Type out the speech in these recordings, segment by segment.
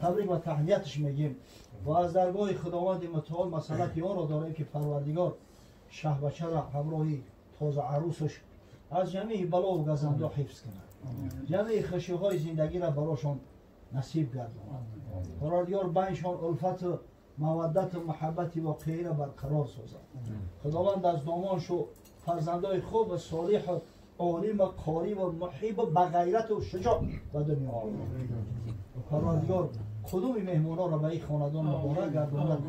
Табрик ва таҳнияташ мегим ва аз даргоҳи Худованди Мутаол масъалати онро дорем, ки Парвардигор шаҳбачаро ҳамроҳи тоза арӯсаш аз ҷамеи балову газандо ҳифз кунад, ҷамеи хушиҳои зиндагиро барошон насиб гардонад. Парвардигор байншон улфату маваддату муҳаббати воқеиро барқарор созад. Худованд аз домоншу фарзандои хуб ва солиҳу олиму қориву муҳибу бағайрату шуҷоъ ба дунё оварад. Парвардигор қудуми меҳмононро ба ин хонадон муборак гардонад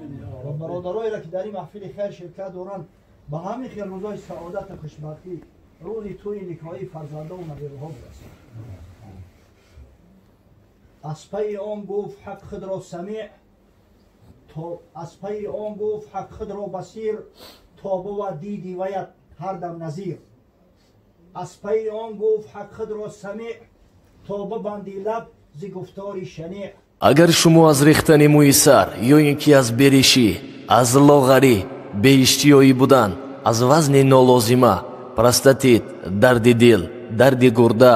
ва бародароеро, ки дар ин маҳфили хайр ширкат доранд, ба ҳамин хел рӯзҳои саодату хушбахтӣ, рӯзи тӯи никоҳии фарзандову набераҳо бирасонад. Аз пайи он гуфт ҳақ худро самеъ, то аз пайи он гуфт ҳақ худро басир, то бувад диди ваят ҳар дам назир. Аз пайи он гуфт ҳақ худро самеъ, то бибанди лаб зи гуфтори шанеъ. Агар шумо аз рехтани мӯи сар ё ин ки аз беришӣ, аз лоғарӣ, беиштиёӣ будан, аз вазни нолозима, простатит, дарди дил, дарди гурда,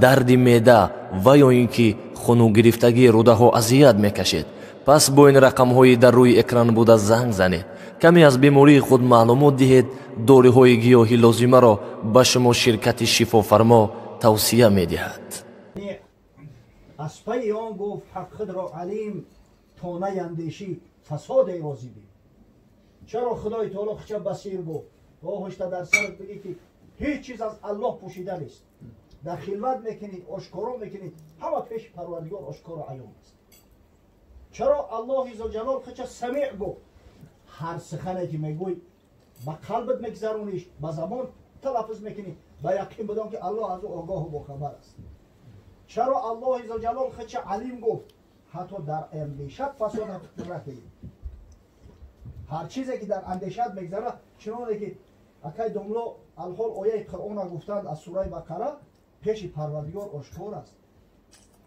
дарди меъда ва ё ин ки хунугирифтагии рӯдаҳо азият мекашед, пас бо ин рақамҳои дар рӯи экран буда занг занед. Каме аз бемории худ маълумот диҳед, доруҳои гиёҳи лозимаро ба шумо ширкати шифофармо тавсия медиҳад. Аз пайи он гуфт ҳақ худро алим, то наяндешӣ фасоде розӣ бӣ. Чаро Худои Таоло хича басир гуфт? Оҳишта дар сарат бигӣ, ки ҳеҷ чиз аз Аллоҳ пӯшида нест. Дар хилват мекунӣ, ошкоро мекунӣ, ҳама пеши Парвардигор ошкоро аён аст. Чаро Аллоҳи Зулҷалол хича самеъ гуфт? Ҳар сухане ки мегӯй, ба қалбат мегзарониш, ба забон талаффуз мекунӣ, ба яқин бидон, ки Аллоҳ аз ӯ огоҳу бохабар аст. Чаро Аллоҳи Зулҷалол хича алим гуфт? Ҳатто дар андешат фасод накунӣ. Ҳар чизе ки дар андешат мегзарад, чуноне ки акай домло алҳол ояи Қуръонро гуфтанд аз сураи Бақара, пеши Парвардигор ошкор аст.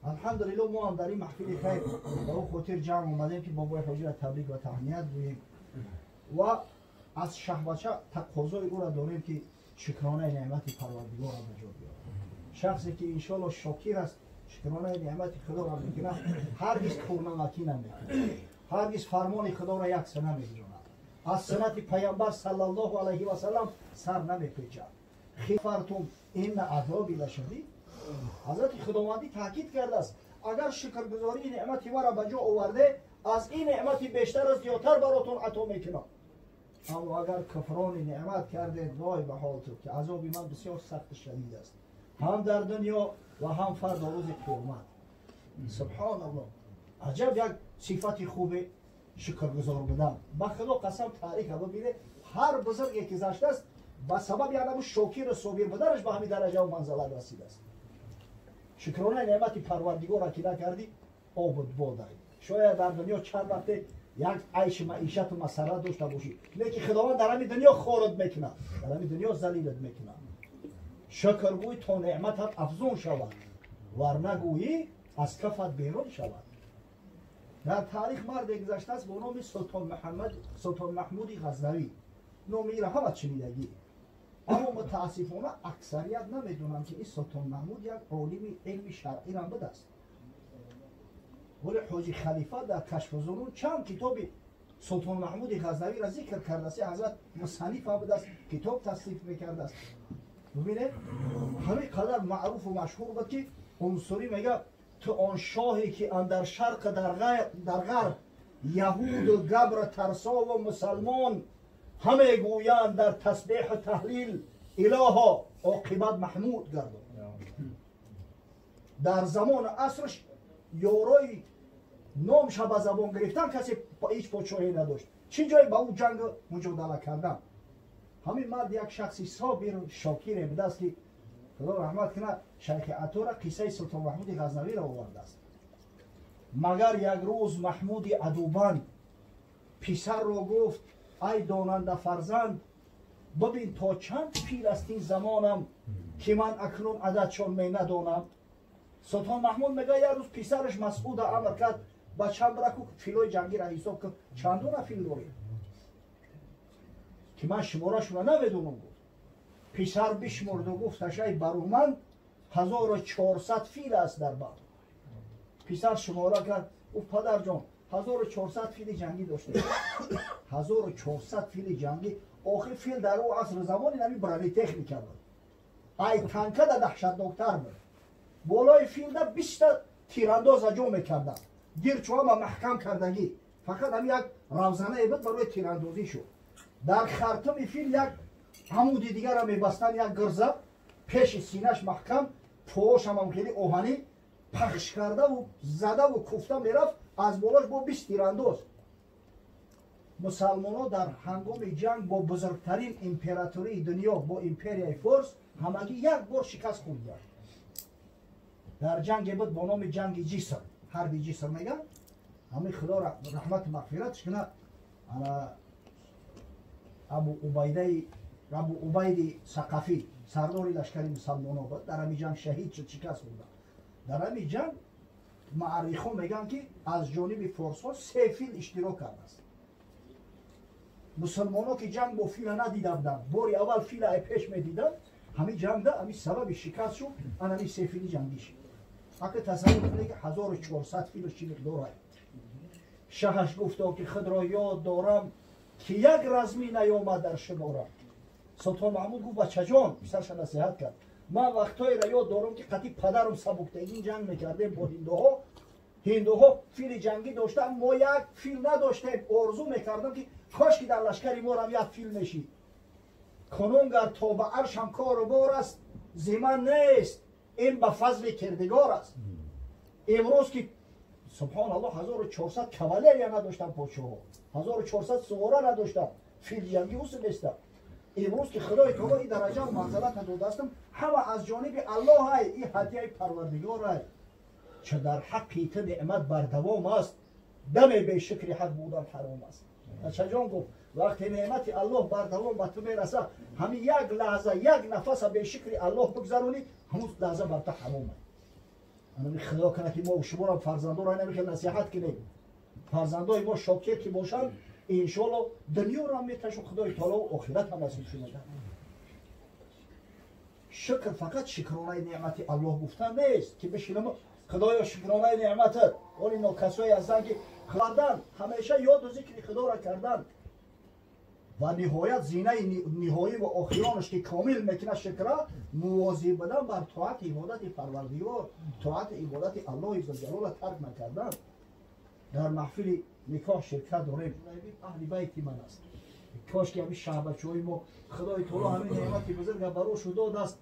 Алҳамдулилло, мо ҳам дар ин маҳфили хайр ба ӯ хотир ҷамъ омадем, ки бобои ҳоҷиро табрик ва таҳният гӯем ва аз шаҳбача тақозои ӯро дорем, ки шукронаи неъмати Парвардигорро ба ҷо биёрад. Шахсе ки иншоалло шокир аст, шукронаи неъмати Худоро мекунад, ҳаргиз пурнамакӣ намекунад, ҳаргиз фармони Худоро якса намегузорад, аз суннати Паямбар саллаллоҳу алайҳи васаллам сар намепечад. Хифартум инна азоби лашадид. Ҳазрати Худовандӣ таъкид кардааст: агар шукргузории неъмати маро ба ҷо оварде, аз ин неъмати бештару зиёдтар баротон ато мекунам, аммо агар куфрони неъмат кардед, вой ба ҳолту, ки азоби ман бисёр сахту шадид аст, ҳам дар дунё ва ҳам фардо рӯзи қиёмат. Субҳоналлоҳ, аҷаб як сифати хубе шукргузор будан. Ба Худо қасам, тариха бибинед, ҳар бузурге ки гузаштааст, ба сабаби анаму шокиру собир буданаш ба ҳамин дараҷаву манзалат расидааст. Шукронаи неъмати Парвардигорро ки накардӣ, обуд бодай. Шояд дар дунё чанд вақте як айши маишату масаррат дошта бошӣ, лекин Худованд дар ҳамин дунё хорат мекунад, дар ҳамин дунё залилат мекунад. Шукргӯй, то неъматат афзун шавад, вар нагӯӣ, аз кафат берун шавад. Дар таърих марде гузаштааст бо номи Султон Муҳаммад, Султон Маҳмуди Ғазнавӣ. Номи ира ҳама шунидагӣ, аммо мутаассифона аксарият намедонанд, ки ин Султон Маҳмуд як олими илми шаръирам будааст. Вале ҳоҷи Халифа дар Кашфузунун чанд китоби Султон Маҳмуди Ғазнавиро зикр кардааст. Ҳазрат мусанниф ҳам будааст, китоб тасниф мекардааст. Бибинед, ҳамин қадар маъруфу машҳур буд, ки Унсурӣ мегӯяд: ту он шоҳе, ки андар шарқ, дар ғарб, яҳуду габр, тарсову мусалмон ҳаме гӯянд дар тасбеҳу таҳлил, илоҳо, оқибат маҳмуд гардон. Дар замону асрш ёрои номша ба забон гирифтан касе ҳеҷ подшоҳе надошт, чӣ ҷое ба ӯ ҷангу муҷодала кардан. Ҳамин мард як шахси собиру шокире будааст, ки Худо раҳмат кунад шайхи Атора, қиссаи Султон Маҳмуди Ғазнавиро овардааст. Магар як рӯз Маҳмуди адубанд писарро гуфт: ай донанда фарзанд, бибин, то чанд пир аст ин замонам, ки ман акнун ададшон менадонам. Султон Маҳмуд мегӯяд, як рӯз писараш Масъуда амр кард: бачам, бираку филои ҷангиро ҳисоб кун, чандона фил дорем, ки ман шуморашонро намедонам, гуфт. Писар бишмурду гуфташ: ай баруманд, 1400 фил аст дар баҳр. Писар шумора кард, гуфт падарҷон 1400 фили ҷангӣ доштем. 1400 фили ҷангӣ. Охир фил дар ӯ аср замони нами бронетехника буд. Ай танка да даҳшатноктар буд. Болои филда 20 тирандоз аҷо мекарданд. Гирчуама маҳкам кардагӣ. Фақат ҳами як равзанае буд барои тирандозӣ шуд. Дар хартуми фил як амуди дигарро мебастанд, як гирза пеши синаш маҳкам, поошам ҳам хеле оҳанӣ пахш кардаву задаву куфта мерафт, аз болош бо 20 тирандоз. Мусалмонҳо дар ҳангоми ҷанг бо бузургтарин императории дунё, бо империяи форс, ҳамагӣ як бор шикаст хӯрданд. Дар ҷанге буд бо номи ҷанги Ҷиср, ҳарби Ҷиср мегӯянд. Ҳамин Худо раҳмату мағфиратш кунад, Абу Убайди Сақафӣ, сардори лашкари мусалмонҳо буд, дар ҳамин ҷанг шаҳид шуд, шикаст хӯрданд. Дар ҳамин ҷанг муаррихо мегӯянд, ки аз ҷониби форсҳо 3 фил иштирок кардааст. Мусалмонҳо ки ҷанг бо фила надида буданд, бори аввал фила ай пеш медиданд, ҳамин ҷангда ҳамин сабаби шикаст шуд, ан ҳамин 3 фили ҷангӣ шуд. Ака тасаввур кунед, ки 1400 фил чӣ миқдор ай. Шаҳаш гуфто, ки худро ёд дорам, ки як размӣ наёмад дар шуморам. Султон Маҳмуд гуфт бачаҷон, писарша насиҳат кард, ман вақтҳоеро ёд дорам, ки қатъи падарам сабуктагин ҷанг мекардем бо ҳиндуҳо. Ҳиндуҳо фили ҷангӣ доштанд, мо як фил надоштем. Орзу мекардам, ки кош ки дар лашкари морам як фил мешид. Кунун гар то ба аршам кору бор аст, зи ман нест, ин ба фазли кирдигор аст. Имрӯз ки субҳоналлоҳ 1400 кавалерия надоштанд подшоҳо, 1400 сувора надоштанд, фил ҷангӣ усу нестанд. Имрӯз ки Худои таоло ин дараҷа манзалата додаастам, ҳама аз ҷониби Аллоҳ ай, ин ҳадияи Парвардигор ай. Ча дар ҳаққи ту неъмат бардавом аст, даме бешукри ҳақ будан ҳаром аст. Бачаҷон гуфт, вақте неъмати Аллоҳ бардавом ба ту мераса, ҳамин як лаҳза, як нафаса бешукри Аллоҳ бигзаронӣ, ҳамун лаҳза бар ту ҳаром аст. Ана Худо кунад, ки мо шуморо фарзандоро ана хел насиҳат кунем. Фарзандои мо шокир ки бошанд, иншоалло дунёро ҳам меташу Худои таоло охират ҳам насиб шуда. Шукр фақат шукронаи неъмати Аллоҳ гуфтан нест, ки бишинам Худоё шукронаи неъматат. Оли нокасое ҳастанд, ки кардан ҳамеша ёду зикри Худоро кардан ва ниҳоят зинаи ниҳоӣ ва охиронаш ки комил мекунад шукра, мувозиб будан бар тоати ибодати Парвардигор, тоати ибодати Аллоҳи зулҷалола тарк накардан. Дар маҳфили никоҳ ширкат дорем, аҳли байти ман аст. Кош ки ҳамин шаҳбачаҳои мо Худои таоло ҳамин неъмати бузурга барошу додааст.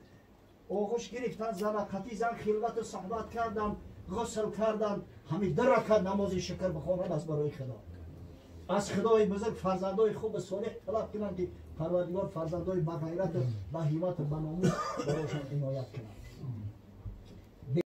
Оғӯш гирифтан зана, қатъи зан хилвату суҳбат кардан, ғусл кардан, ҳамин 2 ракат намози шукр бихонанд аст барои Худо. Аз Худои бузург фарзандои хубу солеҳ талаб кунанд, ки Парвардигор фарзандои бағайрату ба ҳимату ба номус барошон иноят кунад.